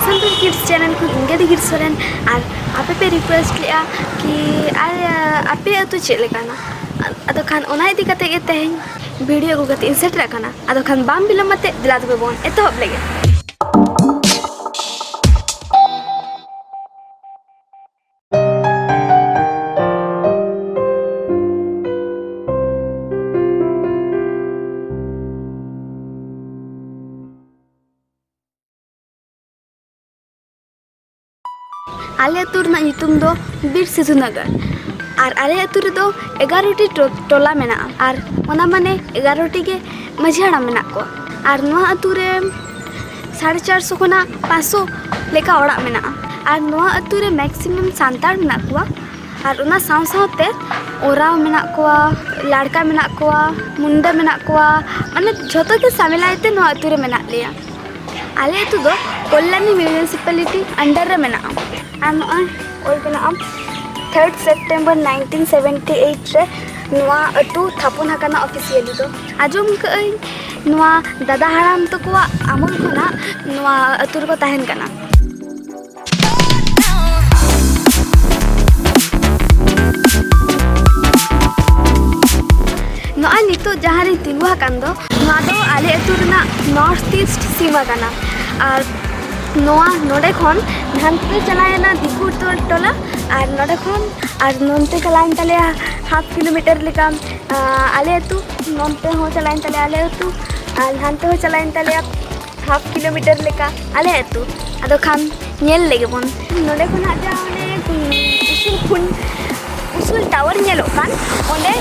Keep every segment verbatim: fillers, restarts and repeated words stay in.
Santal kids channel ᱠᱷᱚᱱ ᱤᱧ ᱜᱮ ᱰᱤᱜᱤᱨ ᱥᱚᱨᱮᱱ᱾ ᱟᱨ ᱟᱯᱮ ᱯᱮ ᱨᱤᱠᱩᱭᱮᱥᱴ ᱞᱮᱫᱼᱟ ᱠᱤ ᱟᱨ ᱟᱯᱮ ᱟᱹᱛᱩ ᱪᱮᱫ ᱞᱮᱠᱟᱱᱟ? ᱟᱫᱚ ᱠᱷᱟᱱ ᱚᱱᱟ ᱤᱫᱤ ᱠᱟᱛᱮ ᱜᱮ ᱛᱮᱦᱮᱧ ᱵᱷᱤᱰᱤᱭᱳ ᱟᱹᱜᱩ ᱠᱟᱛᱮ ᱤᱧ ᱥᱮᱴᱮᱨ ᱟᱠᱟᱱᱟ᱾ ᱟᱫᱚ ᱠᱷᱟᱱ ᱵᱟᱝ ᱵᱤᱞᱚᱢ ᱟᱛᱮ ᱫᱮᱞᱟ ᱛᱚᱵᱮ ᱵᱚᱱ ᱮᱛᱚᱦᱚᱵ ᱞᱮᱜᱮ᱾ ᱟᱞᱮ ᱟᱹᱛᱩ ᱨᱮᱱᱟᱜ ᱧᱩᱛᱩᱢ ᱫᱚ ᱵᱤᱨ ᱥᱤᱫᱷᱩ ᱱᱚᱜᱚᱨ᱾ ᱟᱨ ᱟᱞᱮ ᱟᱹᱛᱩ ᱨᱮᱫᱚ ᱮᱜᱟᱨᱚ ᱴᱤ ᱴᱚ-, ᱴᱚᱞᱟ ᱢᱮᱱᱟᱜᱼᱟ᱾ ᱟᱨ ᱚᱱᱟ ᱢᱟᱱᱮ ᱮᱜᱟᱨᱚ ᱴᱤ ᱜᱮ ᱢᱟᱹᱡᱷᱤ ᱦᱟᱲᱟᱢ ᱢᱮᱱᱟᱜ ᱠᱚᱣᱟ᱾ ᱟᱨ ᱱᱚᱣᱟ ᱟᱹᱛᱩ ᱨᱮ ᱥᱟᱲᱮ ᱪᱟᱨᱥᱚ ᱠᱷᱚᱱᱟᱜ ᱯᱟᱸᱪᱥᱚ ᱞᱮᱠᱟ ᱚᱲᱟᱜ ᱢᱮᱱᱟᱜᱼᱟ᱾ ᱟᱨ ᱱᱚᱣᱟ ᱟᱹᱛᱩ ᱨᱮ ᱢᱮᱠᱥᱤᱢᱟᱢ ᱥᱟᱱᱛᱟᱲ ᱢᱮᱱᱟᱜ ᱠᱚᱣᱟ᱾ ᱟᱨ ᱚᱱᱟ ᱥᱟᱶ ᱥᱟᱶᱛᱮ ᱳᱨᱟᱣ ᱢᱮᱱᱟᱜ ᱠᱚᱣᱟ, ᱞᱟᱲᱠᱟ ᱢᱮᱱᱟᱜ ᱠᱚᱣᱟ, ᱢᱩᱱᱰᱟ ᱢᱮᱱᱟᱜ ᱠᱚᱣᱟ, ᱢᱟᱱᱮ ᱡᱷᱚᱛᱚ ᱜᱮ ᱥᱟᱢᱮᱞᱟᱭ ᱛᱮ ᱱᱚᱣᱟ ᱟᱹᱛᱩ ᱨᱮ ᱢᱮᱱᱟᱜ ᱞᱮᱭᱟ᱾ ᱟᱞᱮ ᱟᱹᱛᱩ ᱫᱚ ᱠᱚᱞᱞᱟᱱᱤ ᱢᱤᱭᱩᱱᱤᱥᱤᱯᱟᱞᱤᱴᱤ ᱟᱱᱰᱟᱨ ᱨᱮ ᱢᱮᱱᱟᱜᱼᱟ᱾ ᱟᱨ ᱱᱚᱜᱼᱚᱭ ᱚᱞ ᱢᱮᱱᱟᱜᱼᱟ, third September nineteen seventy eight ᱨᱮ ᱱᱚᱣᱟ ᱟᱹᱛᱩ ᱛᱷᱟᱯᱚᱱ ᱟᱠᱟᱱᱟ ᱚᱯᱷᱤᱥᱤᱭᱟᱞᱤ ᱫᱚ᱾ ᱟᱸᱡᱚᱢ ᱠᱟᱜ ᱟᱹᱧ ᱱᱚᱣᱟ ᱫᱟᱫᱟ ᱦᱟᱲᱟᱢ ᱛᱟᱠᱚᱣᱟᱜ ᱟᱢᱚᱞ ᱠᱷᱚᱱᱟᱜ ᱱᱚᱣᱟ ᱟᱹᱛᱩ ᱨᱮᱠᱚ ᱛᱟᱦᱮᱱ ᱠᱟᱱᱟ᱾ ᱱᱚᱜᱼᱚᱭ ᱱᱤᱛᱚᱜ ᱡᱟᱦᱟᱸ ᱨᱤᱧ ᱛᱤᱸᱜᱩ ᱟᱠᱟᱱ ᱫᱚ, ᱱᱚᱣᱟ ᱫᱚ ᱟᱞᱮ ᱟᱹᱛᱩ ᱨᱮᱱᱟᱜ ᱱᱚᱨᱛᱷ ᱤᱥᱴ ᱥᱤᱢᱟᱹ ᱠᱟᱱᱟ᱾ ᱟᱨ ᱱᱚᱣᱟ, ᱱᱚᱰᱮ ᱠᱷᱚᱱ ᱦᱟᱱᱛᱮ ᱪᱟᱞᱟᱣᱮᱱᱟ ᱫᱤᱠᱩ ᱴᱚ-, ᱴᱚᱞᱟ, ᱟᱨ ᱱᱚᱰᱮ ᱠᱷᱚᱱ ᱟᱨ ᱱᱚᱱᱛᱮ ᱪᱟᱞᱟᱣᱮᱱ ᱛᱟᱞᱮᱭᱟ ᱦᱟᱯ ᱠᱤᱞᱳᱢᱤᱴᱟᱨ ᱞᱮᱠᱟ, ᱟᱸ, ᱟᱞᱮ ᱟᱹᱛᱩ᱾ ᱱᱚᱱᱛᱮ ᱦᱚᱸ ᱪᱟᱞᱟᱣᱮᱱ ᱛᱟᱞᱮᱭᱟ ᱟᱞᱮ ᱟᱹᱛᱩ, ᱟᱨ ᱦᱟᱱᱛᱮ ᱦᱚᱸ ᱪᱟᱞᱟᱣᱮᱱ ᱛᱟᱞᱮᱭᱟ ᱦᱟᱯ ᱠᱤᱞᱳᱢᱤᱴᱟᱨ ᱞᱮᱠᱟ ᱟᱞᱮ ᱟᱹᱛᱩ᱾ ᱟᱫᱚ ᱠᱷᱟᱱ ᱧᱮᱞ ᱞᱮᱜᱮ ᱵᱚᱱ᱾ ᱱᱚᱰᱮ ᱠᱷᱚᱱᱟᱜ ᱡᱟ ᱚᱱᱮ ᱩᱥᱩᱞ ᱠᱷᱚᱱ, ᱩᱥᱩᱞ ᱴᱟᱣᱟᱨ ᱧᱮᱞᱚᱜ ᱠᱟᱱ, ᱚᱸᱰᱮ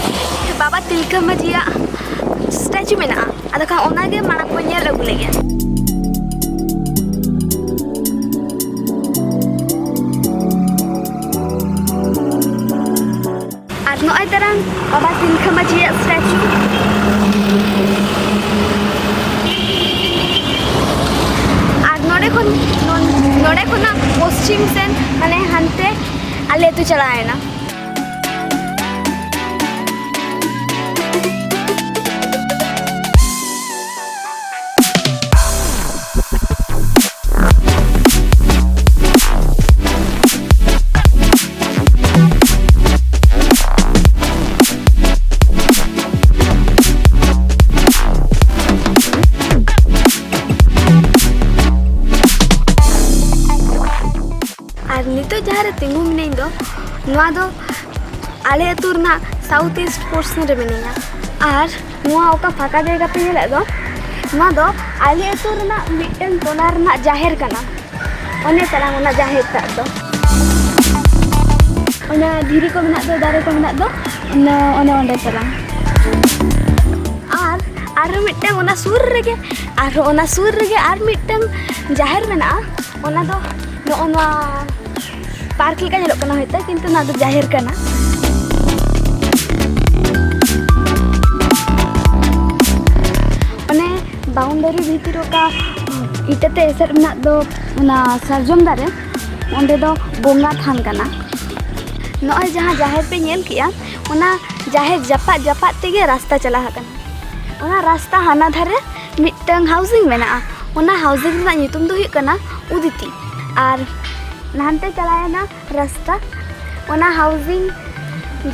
ᱵᱟᱵᱟ ᱛᱤᱞᱠᱟᱹ ᱢᱟᱹᱡᱷᱤᱭᱟᱜ ᱥᱴᱮᱪᱩ ᱢᱮᱱᱟᱜᱼᱟ᱾ ᱟᱫᱚ ᱠᱷᱟᱱ ᱚᱱᱟᱜᱮ ᱢᱟᱲᱟᱝ ᱵᱚᱱ ᱧᱮᱞ ᱟᱹᱜᱩ ᱞᱮᱜᱮ᱾ ᱟᱨ ᱱᱚᱜᱼᱚᱭ ᱛᱟᱨᱟᱝ ᱵᱟᱵᱟ ᱛᱤᱞᱠᱟᱹ ᱢᱟᱹᱡᱷᱤᱭᱟᱜ ᱥᱴᱮᱪᱩ᱾ ᱟᱨ ᱱᱚᱰᱮ ᱠᱷᱚᱱ, ᱱᱚᱰᱮ ᱠᱷᱚᱱᱟᱜ ᱯᱚᱥᱪᱤᱢ ᱥᱮᱱ, ᱢᱟᱱᱮ ᱦᱟᱱᱛᱮ ᱟᱞᱮ ᱟᱹᱛᱩ ᱪᱟᱞᱟᱣᱮᱱᱟ᱾ ᱱᱤᱛᱚᱜ ᱡᱟᱦᱟᱸ ᱨᱮ ᱛᱤᱸᱜᱩ ᱢᱤᱱᱟᱹᱧ ᱫᱚ, ᱱᱚᱣᱟ ᱫᱚ ᱟᱞᱮ ᱟᱹᱛᱩ ᱨᱮᱱᱟᱜ south east portion ᱨᱮ ᱢᱤᱱᱟᱹᱧᱟ᱾ ᱟᱨ ᱱᱚᱣᱟ ᱚᱠᱟ ᱯᱷᱟᱸᱠᱟ ᱡᱟᱭᱜᱟ ᱯᱮ ᱧᱮᱞᱮᱫ ᱫᱚ, ᱱᱚᱣᱟ ᱫᱚ ᱟᱞᱮ ᱟᱹᱛᱩ ᱨᱮᱱᱟᱜ ᱢᱤᱫᱴᱟᱝ ᱴᱚᱞᱟ ᱨᱮᱱᱟᱜ ᱡᱟᱦᱮᱨ ᱠᱟᱱᱟ᱾ ᱚᱱᱮ ᱛᱟᱞᱟᱝ ᱚᱱᱟ ᱡᱟᱦᱮᱨ ᱴᱟᱜ ᱫᱚ, ᱚᱱᱟ ᱫᱷᱤᱨᱤ ᱠᱚ ᱢᱮᱱᱟᱜ ᱫᱚ, ᱫᱟᱨᱮ ᱠᱚ ᱢᱮᱱᱟᱜ ᱫᱚ, ᱚᱱᱟ, ᱚᱱᱮ ᱚᱸᱰᱮ ᱛᱟᱞᱟᱝ᱾ ᱟᱨ ᱟᱨᱦᱚᱸ ᱢᱤᱫᱴᱟᱝ ᱚᱱᱟ ᱥᱩᱨ ᱨᱮᱜᱮ, ᱟᱨᱦᱚᱸ ᱚᱱᱟ ᱥᱩᱨ ᱨᱮᱜᱮ ᱟᱨ ᱢᱤᱫᱴᱟᱝ ᱡᱟᱦᱮᱨ ᱢᱮᱱᱟᱜᱼᱟ᱾ ᱚᱱᱟ ᱫᱚ ᱱᱚᱜᱼᱚ ᱱᱚᱣᱟ ᱯᱟᱨᱠ ᱞᱮᱠᱟ ᱧᱮᱞᱚᱜ ᱠᱟᱱᱟ ᱦᱚᱭᱛᱳ, ᱠᱤᱱᱛᱩ ᱱᱚᱣᱟ ᱫᱚ ᱡᱟᱦᱮᱨ ᱠᱟᱱᱟ᱾ ᱚᱱᱮ boundary ᱵᱷᱤᱛᱤᱨ ᱚᱠᱟ ᱤᱴᱟᱹᱛᱮ ᱮᱥᱮᱫ ᱢᱮᱱᱟᱜ ᱫᱚ, ᱚᱱᱟ ᱥᱟᱨᱡᱚᱢ ᱫᱟᱨᱮ, ᱚᱸᱰᱮ ᱫᱚ ᱵᱚᱸᱜᱟ ᱛᱷᱟᱱ ᱠᱟᱱᱟ᱾ ᱱᱚᱜᱼᱚᱭ ᱡᱟᱦᱟᱸ ᱡᱟᱦᱮᱨ ᱯᱮ ᱧᱮᱞ ᱠᱮᱜᱼᱟ, ᱚᱱᱟ ᱡᱟᱦᱮᱨ ᱡᱟᱯᱟᱜ ᱡᱟᱯᱟᱜ ᱛᱮᱜᱮ ᱨᱟᱥᱛᱟ ᱪᱟᱞᱟᱣ ᱟᱠᱟᱱᱟ᱾ ᱚᱱᱟ ᱨᱟᱥᱛᱟ ᱦᱟᱱᱟ ᱫᱷᱟᱨᱮ ᱢᱤᱫᱴᱟᱝ housing ᱢᱮᱱᱟᱜᱼᱟ᱾ ᱚᱱᱟ housing ᱨᱮᱱᱟᱜ ᱧᱩᱛᱩᱢ ᱫᱚ ᱦᱩᱭᱩᱜ ᱠᱟᱱᱟ ᱩᱫᱤᱛᱤ᱾ ᱟᱨ ᱱᱟᱦᱟᱱᱛᱮ ᱪᱟᱞᱟᱣᱮᱱᱟ ᱨᱟᱥᱛᱟ, ᱚᱱᱟ housing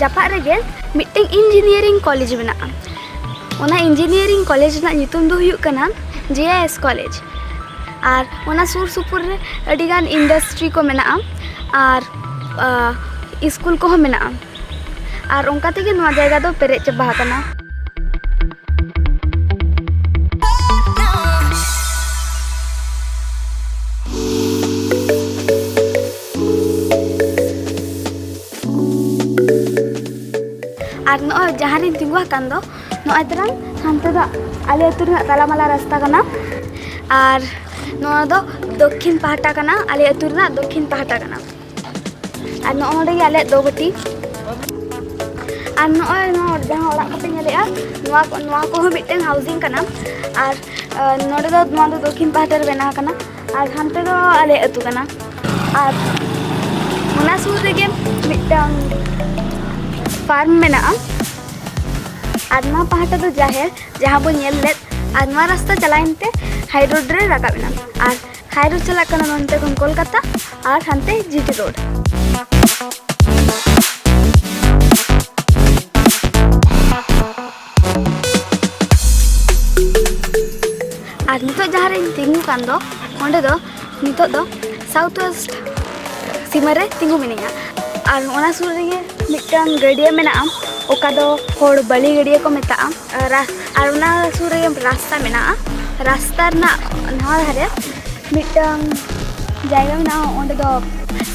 ᱡᱟᱯᱟᱜ ᱨᱮᱜᱮ ᱢᱤᱫᱴᱟᱝ engineering college ᱢᱮᱱᱟᱜᱼᱟ᱾ ᱚᱱᱟ engineering college ᱨᱮᱱᱟᱜ ᱧᱩᱛᱩᱢ ᱫᱚ ᱦᱩᱭᱩᱜ ᱠᱟᱱᱟ JIS college᱾ ᱟᱨ ᱚᱱᱟ ᱥᱩᱨ ᱥᱩᱯᱩᱨ ᱨᱮ ᱟᱹᱰᱤᱜᱟᱱ industry ᱠᱚ ᱢᱮᱱᱟᱜᱼᱟ, ᱟᱨ ᱥᱠᱩᱞ ᱠᱚᱦᱚᱸ ᱢᱮᱱᱟᱜᱼᱟ᱾ ᱟᱨ ᱚᱱᱠᱟ ᱛᱮᱜᱮ ᱱᱚᱣᱟ ᱡᱟᱭᱜᱟ ᱫᱚ ᱯᱮᱨᱮᱡ ᱪᱟᱵᱟ ᱟᱠᱟᱱᱟ᱾ ᱟᱨ ᱱᱚᱜᱼᱚᱭ ᱡᱟᱦᱟᱸ ᱨᱤᱧ ᱛᱤᱸᱜᱩ ᱟᱠᱟᱱ ᱫᱚ, ᱱᱚᱜᱼᱚᱭ ᱛᱟᱞᱟᱝ ᱦᱟᱱᱛᱮ ᱫᱚ ᱟᱞᱮ ᱟᱹᱛᱩ ᱨᱮᱱᱟᱜ ᱛᱟᱞᱟᱢᱟᱞᱟ ᱨᱟᱥᱛᱟ ᱠᱟᱱᱟ᱾ ᱟᱨ ᱱᱚᱣᱟ ᱫᱚ ᱫᱚᱠᱠᱷᱤᱱ ᱯᱟᱦᱴᱟ ᱠᱟᱱᱟ, ᱟᱞᱮ ᱟᱹᱛᱩ ᱨᱮᱱᱟᱜ ᱫᱚᱠᱠᱷᱤᱱ ᱯᱟᱦᱴᱟ ᱠᱟᱱᱟ᱾ ᱟᱨ ᱱᱚᱜᱼᱚ ᱱᱚᱰᱮ ᱜᱮ ᱟᱞᱮᱭᱟᱜ ᱫᱚ ᱵᱟᱹᱴᱤ᱾ ᱟᱨ ᱱᱚᱜᱼᱚᱭ ᱱᱚᱣᱟ ᱡᱟᱦᱟᱸ ᱚᱲᱟᱜ ᱠᱚᱯᱮ ᱧᱮᱞᱮᱜᱼᱟ, ᱱᱚᱣᱟ ᱠᱚ, ᱱᱚᱣᱟ ᱠᱚᱦᱚᱸ ᱢᱤᱫᱴᱟᱝ housing ᱠᱟᱱᱟ᱾ ᱟᱨ ᱱᱚᱰᱮ ᱫᱚ, ᱱᱚᱣᱟ ᱫᱚ ᱫᱚᱠᱠᱷᱤᱱ ᱯᱟᱦᱴᱟ ᱨᱮ ᱵᱮᱱᱟᱣ ᱠᱟᱱᱟ᱾ ᱟᱨ ᱦᱟᱱᱛᱮ ᱫᱚ ᱟᱞᱮ ᱟᱹᱛᱩ ᱠᱟᱱᱟ᱾ ᱟᱨ ᱚᱱᱟ ᱥᱩᱨ ᱨᱮᱜᱮ ᱢᱤᱫᱴᱟᱝ farm ᱢᱮᱱᱟᱜᱼᱟ᱾ ᱟᱨ ᱱᱚᱣᱟ ᱯᱟᱦᱴᱟ ᱫᱚ ᱡᱟᱦᱮᱨ, ᱡᱟᱦᱟᱸ ᱵᱚᱱ ᱧᱮᱞ ᱞᱮᱫ᱾ ᱟᱨ ᱱᱚᱣᱟ ᱨᱟᱥᱛᱟ ᱪᱟᱞᱟᱣᱮᱱ ᱛᱮ high road ᱨᱮ ᱨᱟᱠᱟᱵ ᱮᱱᱟ᱾ ᱟᱨ high road ᱪᱟᱞᱟᱜ ᱠᱟᱱᱟ ᱱᱚᱱᱛᱮ ᱠᱷᱚᱱ ᱠᱳᱞᱠᱟᱛᱟ ᱟᱨ ᱦᱟᱱᱛᱮ GT road᱾ ᱟᱨ ᱱᱤᱛᱚᱜ ᱡᱟᱦᱟᱸ ᱨᱤᱧ ᱛᱤᱸᱜᱩ ᱠᱟᱱ ᱫᱚ, ᱚᱸᱰᱮ ᱫᱚ ᱱᱤᱛᱚᱜ ᱫᱚ south west ᱥᱤᱢᱟᱹ ᱨᱮ ᱛᱤᱸᱜᱩ ᱢᱤᱱᱟᱹᱧᱟ᱾ ᱟᱨ ᱚᱱᱟ ᱥᱩᱨ ᱨᱮᱜᱮ ᱢᱤᱫᱴᱟᱝ ᱜᱟᱹᱰᱭᱟᱹ ᱢᱮᱱᱟᱜᱼᱟ, ᱚᱠᱟ ᱫᱚ ᱦᱚᱲ ᱵᱟᱹᱞᱤ ᱜᱟᱹᱰᱭᱟᱹ ᱠᱚ ᱢᱮᱛᱟᱜᱼᱟ᱾ ᱨᱟ-, ᱟᱨ ᱚᱱᱟ ᱥᱩᱨ ᱨᱮᱜᱮ ᱨᱟᱥᱛᱟ ᱢᱮᱱᱟᱜᱼᱟ᱾ ᱨᱟᱥᱛᱟ ᱨᱮᱱᱟᱜ ᱱᱟᱣᱟ ᱫᱷᱟᱨᱮ ᱢᱤᱫᱴᱟᱝ ᱡᱟᱭᱜᱟ ᱢᱮᱱᱟᱜᱼᱟ, ᱚᱸᱰᱮ ᱫᱚ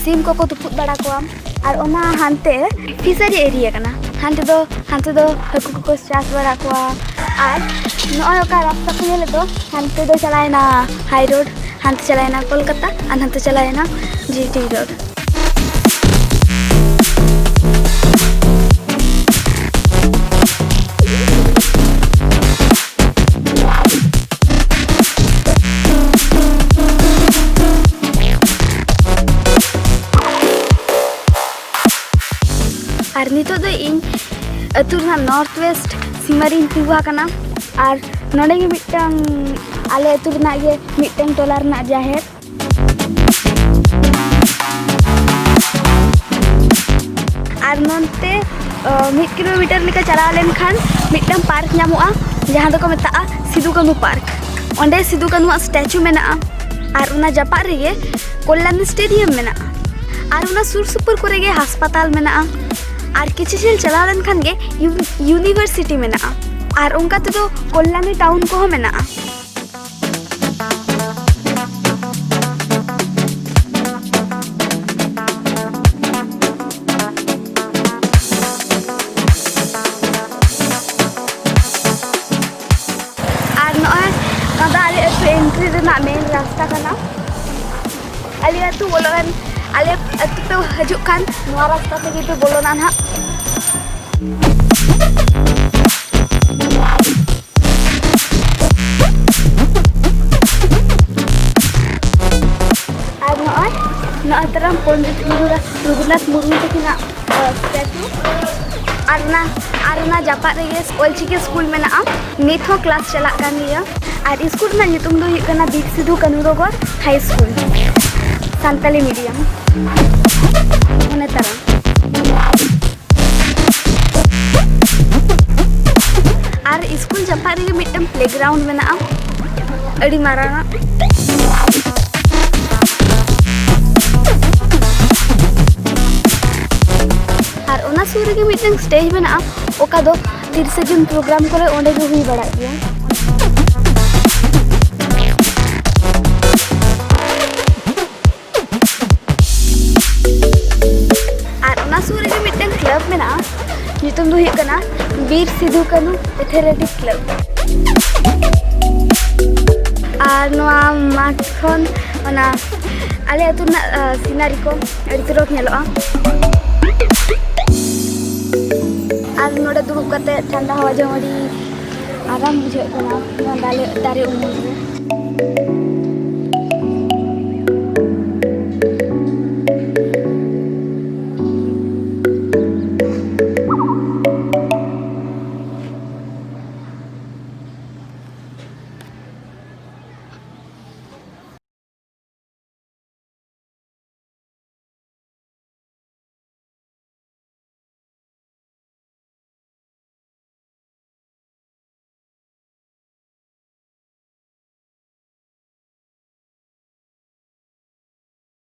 ᱥᱤᱢ ᱠᱚᱠᱚ ᱛᱩᱯᱩᱫ ᱵᱟᱲᱟ ᱠᱚᱣᱟ᱾ ᱟᱨ ᱚᱱᱟ ᱦᱟᱱᱛᱮ ᱯᱷᱤᱥᱟᱨᱤ ᱮᱨᱤᱭᱟ ᱠᱟᱱᱟ᱾ ᱦᱟᱱᱛᱮ ᱫᱚ, ᱦᱟᱱᱛᱮ ᱫᱚ ᱦᱟᱹᱠᱩ ᱠᱚᱠᱚ ᱪᱟᱥ ᱵᱟᱲᱟ ᱠᱚᱣᱟ᱾ ᱟᱨ ᱱᱚᱜᱼᱚᱭ ᱚᱠᱟ ᱨᱟᱥᱛᱟ ᱠᱚ ᱧᱮᱞᱮᱫ ᱫᱚ, ᱦᱟᱱᱛᱮ ᱫᱚ ᱪᱟᱞᱟᱣᱮᱱᱟ ᱦᱟᱭ ᱨᱳᱰ, ᱦᱟᱱᱛᱮ ᱪᱟᱞᱟᱣᱮᱱᱟ ᱠᱳᱞᱠᱟᱛᱟ, ᱟᱨ ᱦᱟᱱᱛᱮ ᱪᱟᱞᱟᱣᱮᱱᱟ ᱡᱤ ᱴᱤ ᱨᱳᱰ᱾ ᱟᱨ ᱱᱤᱛᱚᱜ ᱫᱚ ᱤᱧ ᱟᱹᱛᱩ ᱨᱮᱱᱟᱜ ᱱᱚᱨᱛᱷ ᱳᱭᱮᱥᱴ ᱥᱤᱢᱟᱹ ᱨᱤᱧ ᱛᱤᱸᱜᱩ ᱟᱠᱟᱱᱟ᱾ ᱟᱨ ᱱᱚᱰᱮ ᱜᱮ ᱢᱤᱫᱴᱟᱝ, ᱟᱞᱮ ᱟᱹᱛᱩ ᱨᱮᱱᱟᱜ ᱜᱮ ᱢᱤᱫᱴᱟᱝ ᱴᱚᱞᱟ ᱨᱮᱱᱟᱜ ᱡᱟᱦᱮᱨ᱾ ᱟᱨ ᱱᱚᱱᱛᱮ, ᱚ, ᱢᱤᱫ ᱠᱤᱞᱳᱢᱤᱴᱟᱨ ᱞᱮᱠᱟ ᱪᱟᱞᱟᱣ ᱞᱮᱱᱠᱷᱟᱱ ᱢᱤᱫᱴᱟᱝ ᱯᱟᱨᱠ ᱧᱟᱢᱚᱜᱼᱟ, ᱡᱟᱦᱟᱸ ᱫᱚᱠᱚ ᱢᱮᱛᱟᱜᱼᱟ ᱥᱤᱫᱩ ᱠᱟᱹᱱᱦᱩ ᱯᱟᱨᱠ᱾ ᱚᱸᱰᱮ ᱥᱤᱫᱩ ᱠᱟᱹᱱᱦᱩᱣᱟᱜ ᱥᱴᱮᱪᱩ ᱢᱮᱱᱟᱜᱼᱟ᱾ ᱟᱨ ᱚᱱᱟ ᱡᱟᱯᱟᱜ ᱨᱮᱜᱮ ᱠᱚᱞᱞᱟᱱᱤ ᱥᱴᱮᱰᱤᱭᱟᱢ ᱢᱮᱱᱟᱜᱼᱟ᱾ ᱟᱨ ᱚᱱᱟ ᱥᱩᱨ ᱥᱩᱯᱩᱨ ᱠᱚᱨᱮ ᱜᱮ ᱦᱟᱥᱯᱟᱛᱟᱞ ᱢᱮᱱᱟᱜᱼᱟ᱾ ᱟᱨ ᱠᱤᱪᱷᱩ ᱡᱷᱟᱹᱞ ᱪᱟᱞᱟᱣ ᱞᱮᱱᱠᱷᱟᱱ ᱜᱮ ᱤᱭᱩ-, ᱤᱭᱩᱱᱤᱵᱷᱟᱨᱥᱤᱴᱤ ᱢᱮᱱᱟᱜᱼᱟ᱾ ᱟᱨ ᱚᱱᱠᱟ ᱛᱮᱫᱚ ᱠᱚᱞᱞᱟᱱᱤ ᱴᱟᱣᱩᱱ ᱠᱚᱦᱚᱸ ᱢᱮᱱᱟᱜᱼᱟ᱾ ᱟᱨ ᱱᱚᱜᱼᱚᱭ ᱱᱚᱣᱟ ᱫᱚ ᱟᱞᱮ ᱟᱹᱛᱩ ᱮᱱᱴᱨᱤ ᱨᱮᱱᱟᱜ ᱢᱮᱱ ᱨᱟᱥᱛᱟ ᱠᱟᱱᱟ᱾ ᱟᱞᱮ ᱟᱹᱛᱩ ᱵᱚᱞᱚ ᱮᱱ, ᱟᱞᱮ ᱟᱹᱛᱩ ᱯᱮ ᱦᱤᱡᱩᱜ ᱠᱷᱟᱱ ᱱᱚᱣᱟ ᱨᱟᱥᱛᱟ ᱛᱮᱜᱮ ᱯᱮ ᱵᱚᱞᱚᱱᱟ ᱱᱟᱦᱟᱜ᱾ ᱟᱨ ᱱᱚᱜᱼᱚᱭ, ᱱᱚᱜᱼᱚᱭ ᱛᱟᱨᱟᱢ ᱯᱚᱱᱰᱤᱛ ᱨᱚᱜᱷᱩᱱᱟᱛᱷ, ᱨᱚᱜᱷᱩᱱᱟᱛᱷ ᱢᱩᱨᱢᱩ ᱛᱟᱹᱠᱤᱱᱟᱜ, ᱟᱸ, ᱥᱴᱮᱪᱩ᱾ ᱟᱨ ᱚᱱᱟ, ᱟᱨ ᱚᱱᱟ ᱡᱟᱯᱟᱜ ᱨᱮᱜᱮ ᱚᱞᱪᱤᱠᱤ ᱥᱠᱩᱞ ᱢᱮᱱᱟᱜᱼᱟ᱾ ᱱᱤᱛ ᱦᱚᱸ ᱠᱞᱟᱥ ᱪᱟᱞᱟᱜ ᱠᱟᱱ ᱜᱮᱭᱟ᱾ ᱟᱨ ᱥᱠᱩᱞ ᱨᱮᱱᱟᱜ ᱧᱩᱛᱩᱢ ᱫᱚ ᱦᱩᱭᱩᱜ ᱠᱟᱱᱟ ᱵᱤᱨ ᱥᱤᱫᱷᱩ ᱠᱟᱹᱱᱦᱩ ᱨᱚᱜᱚᱨ ᱦᱟᱭ ᱥᱠᱩᱞ, ᱥᱟᱱᱛᱟᱞᱤ ᱢᱤᱰᱤᱭᱟᱢ᱾ ᱚᱱᱮ ᱛᱟᱨᱟᱢ᱾ ᱟᱨ ᱥᱠᱩᱞ ᱡᱟᱯᱟᱜ ᱨᱮᱜᱮ ᱢᱤᱫᱴᱟᱝ ᱯᱞᱮᱜᱨᱟᱣᱩᱱᱰ ᱢᱮᱱᱟᱜᱼᱟ, ᱟᱹᱰᱤ ᱢᱟᱨᱟᱝ ᱟᱜ᱾ ᱟᱨ ᱥᱩᱨ ᱨᱮᱜᱮ ᱢᱤᱫᱴᱟᱝ ᱥᱴᱮᱡᱽ ᱢᱮᱱᱟᱜᱼᱟ, ᱚᱠᱟ ᱫᱚ ᱛᱤᱨᱤᱥᱟ ᱡᱩᱱ ᱯᱨᱳᱜᱨᱟᱢ ᱠᱚᱨᱮ ᱚᱸᱰᱮ ᱜᱮ ᱦᱩᱭ ᱵᱟᱲᱟᱜ ᱜᱮᱭᱟ᱾ ᱟᱨ ᱚᱱᱟ ᱥᱩᱨ ᱨᱮᱜᱮ ᱢᱤᱫᱴᱟᱝ ᱠᱞᱟᱵᱽ ᱢᱮᱱᱟᱜᱼᱟ, ᱧᱩᱛᱩᱢ ᱫᱚ ᱦᱩᱭᱩᱜ ᱠᱟᱱᱟ ᱵᱤᱨ ᱥᱤᱫᱩ ᱠᱟᱹᱱᱩ ᱮᱛᱷᱞᱮᱴᱤᱠ ᱠᱞᱟᱵᱽ᱾ ᱟᱨ ᱱᱚᱣᱟ ᱢᱟᱴᱷ ᱠᱷᱚᱱ ᱚᱱᱟ ᱟᱞᱮ ᱟᱹᱛᱩ ᱨᱮᱱᱟᱜ, ᱟ, ᱥᱤᱱᱟᱨᱤ ᱠᱚ ᱟᱹᱰᱤ ᱪᱚᱨᱚᱠ ᱧᱮᱞᱚᱜᱼᱟ᱾ ᱟᱨ ᱱᱚᱰᱮ ᱫᱩᱲᱩᱵ ᱠᱟᱛᱮ ᱴᱷᱟᱱᱰᱟ ᱦᱟᱣᱟ ᱡᱚᱢ ᱟᱹᱰᱤ ᱟᱨᱟᱢ ᱵᱩᱡᱷᱟᱹᱜ ᱠᱟᱱᱟ ᱱᱚᱣᱟ ᱫᱟᱨᱮ, ᱫᱟᱨᱮ ᱩᱢᱩᱞ ᱨᱮ᱾